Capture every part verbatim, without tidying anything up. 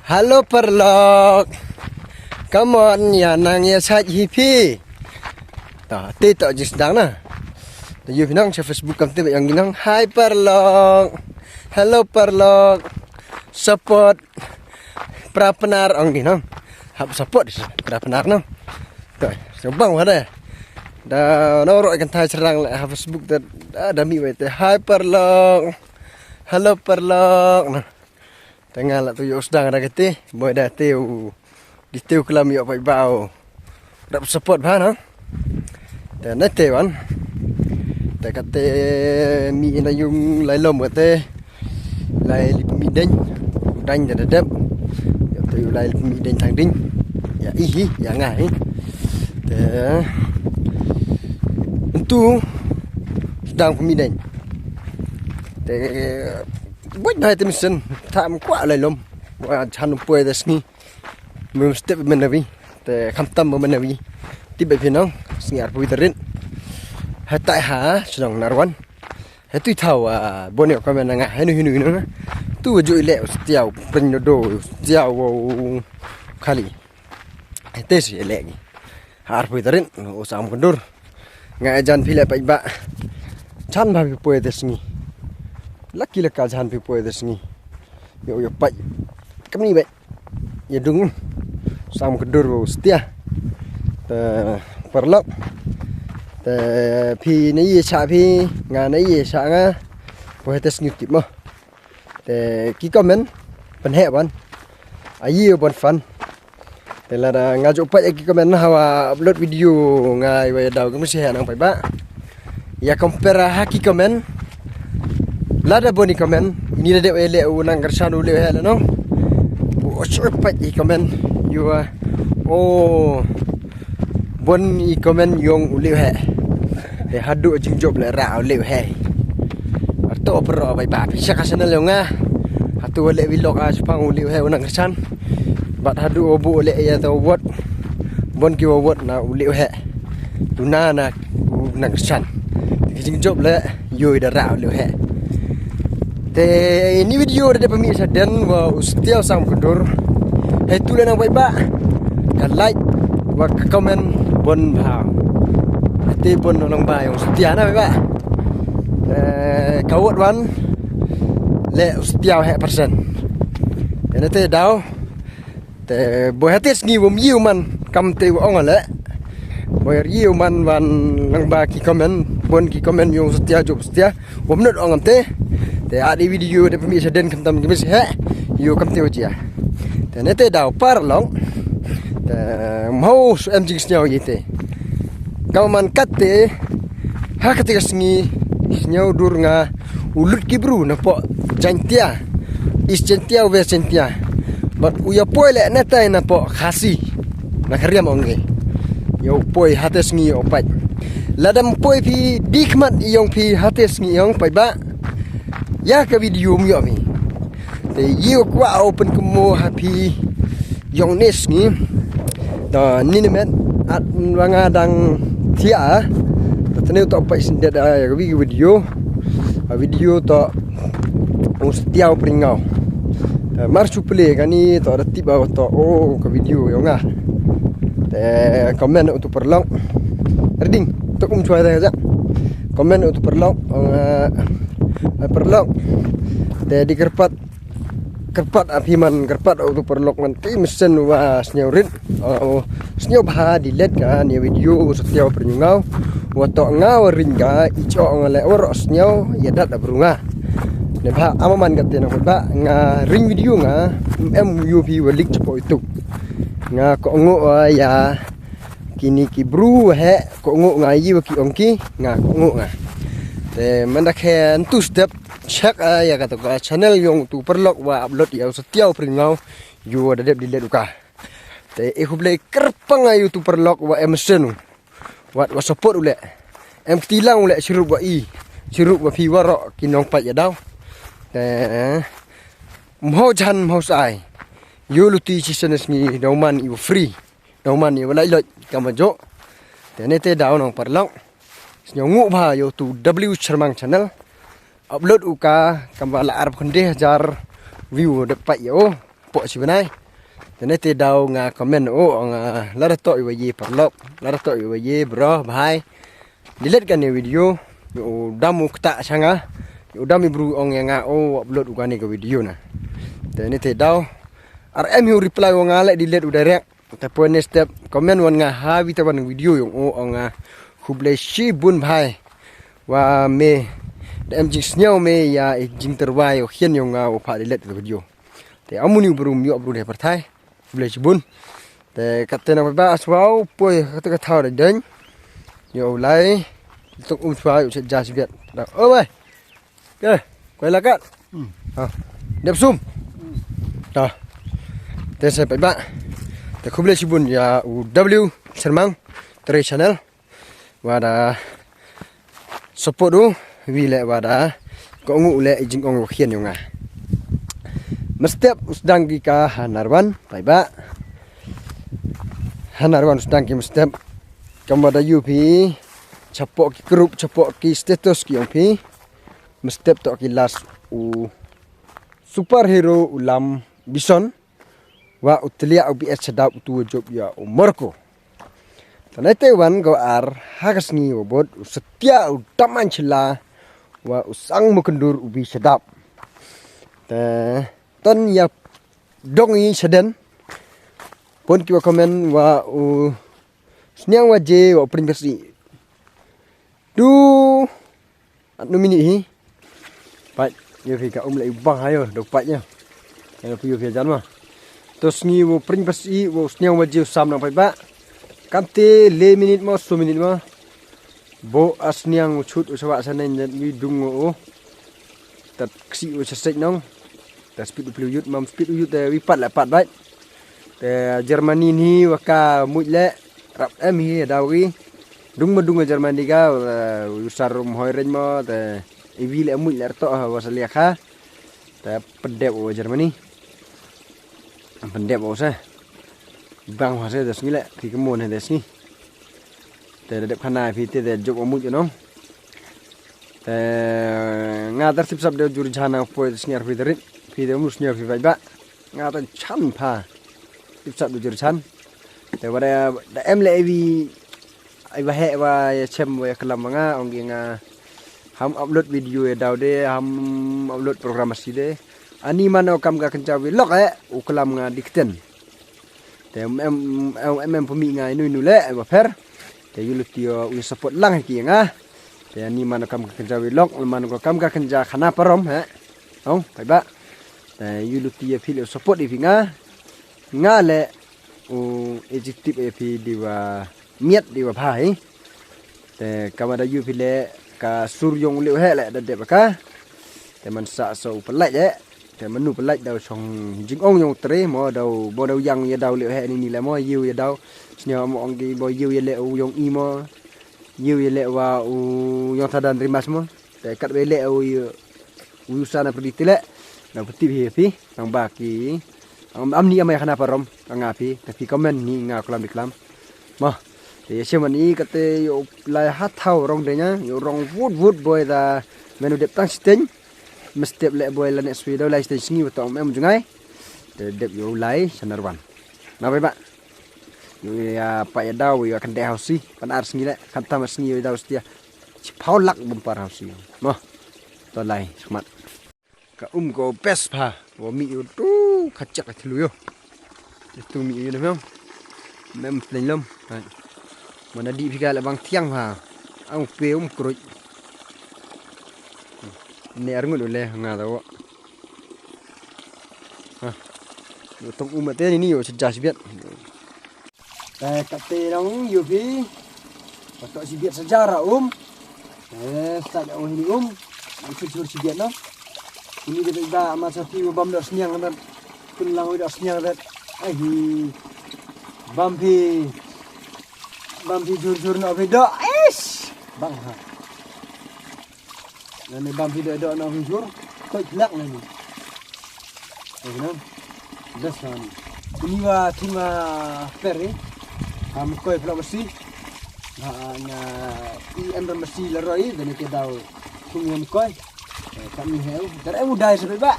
Hello paralok. Come on, ïa nang ïa sait hi phi. Ta te to jis dang na. Ta ïu phi nang sha Facebook kam te ba ïong nang. Hi paralok. Hello paralok. Support. Pra Pnar ong nang. Hap support pra Pnar nang. To, so bang wada. Da no ro kan thai serang la ha Facebook da da mi wai te. Hi paralok. Hello paralok. Na. Te nga la tu ïoh sdang da kate, boi da te u, di te u klam ïoh paidbah u. Dap support bha na. Te na te wan. Te kate mi ina yung lai lom kate. Lai lip mi deng. Dang da dep. Ïoh te u lai lip mi deng thang ding. Ïa i hi, ïa nga hi. Te. Entu. Sdang mi deng. Te. Buat bha te mission. Tam kwa lai lom. Wa chan poi da sngi. Mem step menawi. Te kham tam menawi. Tip ba phi nang. Sngi arphew tarik. Hatai ha. Shnong Narwan. Hatu thaw. Boni comment nga. Henu henu henu. Tu ju ile. Stia. Pring do. Stia. Khali. Te si ile. Arphew tarik. U Sam Kyndur. Nga jan phi le paidbah. Chan bha phi poi te sngi. Laki laka jan phi poi te sngi. Yo yo pai. Kamni bai. Ïa dung. Sam Kyndur u Stia. Te paralok. Te phi na ïa sha phi nga na ïa sha nga. Poi te sngi tip mo. Te ki comment. Pynheh ban. Ayi ban fan. Te lada nga ju pait ki comment na hawa upload video nga iwa daw ki mesti nang paidbah. Ïa compare ha ki comment. Lada boni comment ini da dep ele u nang kershan u leu he la nong. Bu ocho pait ki comment. Ïu o bon i comment yong u leu he. Te hadu jingjop le ra u leu he. Arto pero paidbah pisa ka channel yong nga. Hatu le vlog a chupang u leu he u nang kershan. Bat hadu obu le ïa to wot. Bon ki wot na u leu he. Tuna na u nang kershan. Ki jingjop le yoi da ra u leu he. Te ini video da pami sa den wa u Stia Sam Kyndur. He tu le nang paidbah. Ka like wa ka comment bon bha. Te bon nang ba yong Stia na paidbah. Eh, ka wot wan le u Stia he percent. Ene te daw. Te boi hate sngi wom ïu man kam te wa ong le. Boi ïu man wan nang ba ki comment, bon ki comment yong Stia jop Stia. Wom not ong am te. Te adi video de pemi sa den kam tam ki mesti he. Ïu kam te wa jia. Te ne te daw paralok. Te mau su em jing sniaw yi te. Kam man kat te. Ha kate ka sngi sniaw dur nga u lut ki bru na po Jaintia, East Jaintia, West Jaintia. Bad u ïa poi le na tai na po Khasi na ka riam ong ngi. Ïa u poi hate sngi ïa u pait. Ladam poi phi di khmat ïong phi hate sngi ïong paidbah. Ïa ka video um ïoh phi. Te ïa u kwah open kemo ha phi ïong ne sngi. Da ni ne met at wa nga dang thia. Da tene u to pait sin da ïa ka video. A video to u Stia u Pringau. Te mar su ple kani to da tip ba to o ka video ïong nga. Te comment u tu paralok. Reading to um chwa da ja. Comment u tu paralok. Paralok. Te di kyrpad kyrpad a phi man kyrpad u tu paralok man ti mesen wa sniaw rit. Sniaw bha di let ka ni video u Stia u Pringau. Wa to nga wa ring ka i cho nga le wa ro sniaw ïa dat a bru nga. Ne bha ama man ka te na ba nga ring video nga em yu phi wa lik chapo itu. Nga ko ngo ïa kini ki bru he ko ngo nga ïa ki ong ki nga ko ngo nga. Te manda khe two step check ïa ka to ka channel ïong tu paralok wa upload ïa u Stia u Pringau yu da dep di let u ka. Te e khublei kyrpang ïa u tu paralok wa em senu. Wat wa support u le. Em kti lang u le chirup wa i. Chirup wa phi wa ro ki nong pait ïa daw. Te mho jan mho sai. Yu luti chi senes ngi dong man i wa free. Nong man ïa u lai loj kam jo. Te ne te daw nong paralok. Sniaw ngu bha ïa u tu W Sharmang channel. Upload u ka kam ba la arphew khyndai hajar view de pait ïa u. pok chi bnai. Te ne te daw nga comment o nga lada to iwa ye parlok, lada to iwa ye bro bhai. Delete kane video. U dam u kta sha nga. U dam i bru ong ya nga o upload u kane ka video na. Te ne te daw. Ar em hi u reply wa nga le delete u direct. Te poi ne step comment wan nga ha wi te wan video yong o ong nga. Khublei shibun bhai. Wa me da em jingsngew me ya i jingterwai o khian yong nga o pha delete ka video. Te amuni u bru mi u bru de parthai. Khublei shibun. Te kate na ba aswaw poi kate ka thaw da deng. Yo lai. Tok um swaw yo se jas biat. Da o bai. Ke, koi lakat. Ha. Dep sum. Ha. Te se pai ba. Te khublei shibun ya u W Shermang Tre channel. Wa da support u wi le wa da ko ngu le i jingong wa khian yong nga. Mestep u sdang ki ka ha Narwan pai ba. Ha Narwan u sdang ki mestep. Kam wa da yu phi chapoh ki group chapoh ki status ki yong phi. Mestep to ki last u superhero u Lam Bison. Wa u tlia u B S chadap u tu jop ya u Morko. Tanai te wan go ar ha ka sngi wa bot u setia u daman chila wa u sang mukendur u bi chadap. Te ton ya dong i chaden. Pon ki wa comment wa u sniang wa je wa u pring besi. Du At nu mini hi. Pat, yo phi ka um le bang hayo, do pat yo. Yo phi yo phi jan ma. To sngi wo pring pas i wo sniang wa jiu sam nang pat ba. Kante le minit mo, so minit mo. Bo a sniang wo chut wo sawa sa nen wi dung wo. Tat ksi wo sesek nong. Te speed u pli u yut, mam speed u yut te wi pat le pat bait. Te Germany ni wa ka muj le rap em hi daw wi. Dung ma dung a Germany ka, eh, u sar um hoi ren mo te i wi le muj le to wa sa lia kha. Te pendep u Germany. Pendep u sa. Bang wa sa des ni le, ki kemon des ni. Te da dep khana phi te da jop amut nong. Te nga tar sip sap de jur jana poi te sniar phi te rit. Phi te mus sniar phi bai ba. Nga ta chan pha. Sip sap de jur chan. Te wa da em le evi ai wa he wa ya chem wa ya kelam nga ong nga ham upload video ya daw de ham upload program asi de. Ani mano kam ka kencha wi lok eh u kelam nga dikten. Te em em em em pumi nga inu inu le wa pher. Te yu luti yo wi support lang ki nga. Te ani man kam ka kenja wi lok man ko kam ka kenja khana parom he. Ong pai ba. Te yu luti yo phi le support i phi nga. Nga le u ejitip e phi di wa miat di wa bha hi. Te kama da yu phi le ka sur yong u le he le da de ka. Te man sa so u pelai eh. Te manu pelai daw song jingong yong tre mo daw bo daw yang ya daw le he ni ni le mo yu ya daw. Snya mo ong ki bo yu ya le u yong i mo. Yu ya le wa u yong tadan rimas mo. Te kat be le u yu u sana perdi tile. Na peti phi phi nang ba ki. Am am ni amai khana parom ka nga phi te phi comment ni nga klam di klam. Mo. Te ya seman i kate yo lai ha thau rong de nya yo rong vut vut boy da menu dep tang siteng. Mestep le boy la ne sui daw lai siteng sngi wa tong em jungai. Te dep yo lai sanar wan. Na bai ba. Yo ya pa ya daw yo kan de hausi pan ar sngi le kan tam sngi yo daw stia. Chipau lak bumper hausi. Mo. To lai smat. Ka um ko best pha. Wa mi yu tu ka chak ka thlu yu. Yu tu mi yu na mem. Mem pleng lom. Hai. Mana di phi ka la bang thiang pha. Ang pe um kruj. Ne ar ngut u le nga da wa. Ha. Yu tong um te ni ni yu cha jas biat. Te kate nong yu phi. Patok si biat saja ra um. Eh, sa da um ni um. Ni chur chur si biat no. Ini kita ba ma sa phi bam do sniang kan. Kun lang wi do sniang kan. Ai hi. Bam phi. Bam phi chur chur no phi do. Is. Bang ha. Nani bam phi do do na hujur. Koi plak nani. Oke na. Best nani. Ini wa thung a per eh. Am koi plak masi. Ha na i em ram masi la roi dani ke daw thung yam koi. Kami heu. Dar em udai sabai ba.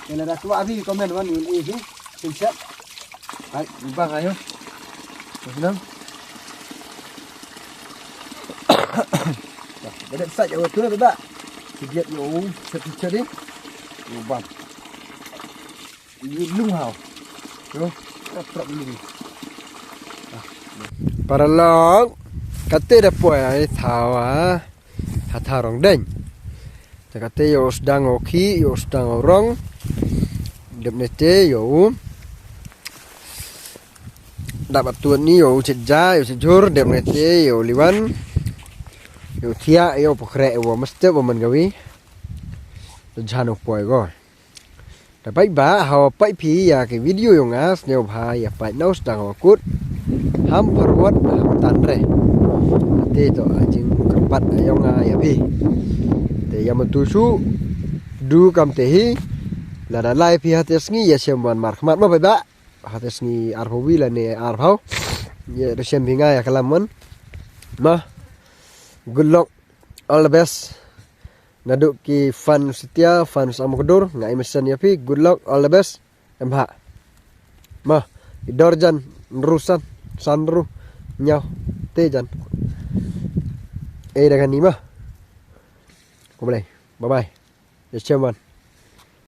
Kena da tua abi comment wan yun eh. Siap. Hai, lubang ayo. Terus nang. Ba dep sait ïa u tu ba. Siap ïa u, siap siap ni. Lubang. Lung hau. Yo, prap lung. Paralok. Kate da poi ai thaw ah. Ha thaw rong deng. Te kate ïoh sdang u khih, ïoh sdang u rong. Dep ne te ïoh u. Dap atut ni ïoh u chet ja, ïoh chet jur, dep ne te ïoh liwan. Ïoh thiah, ïoh pokhreh, ïoh mestep, ïoh man gawi. Te jan u poi go. Te paidbah, hawa pait phi ïa ki video yong nga, sniew bha ïa pait na u sdang hawa kut. Ham pharwat, ham tan re. Te to, a jingkyrpad yong nga ïa phi. Te ïa matu shu, du kam te hi. Lada lai phi ha te sngi, ïa shem wan markhmat ma paidbah. Ha te sngi arphew wi lane arphew. Ïa da shem phi nga ïa ka lam wan. Ma. Good luck. All the best. Naduh ki fan setia, fan sam kedur, nga ai mesen ïa phi, good luck, all the best. Em ha. Ma, i dor jan, rusan, san ru, nyau, te jan. Eh, dah kan ni ma. Kumlai, bye bye. Ïa shem wan.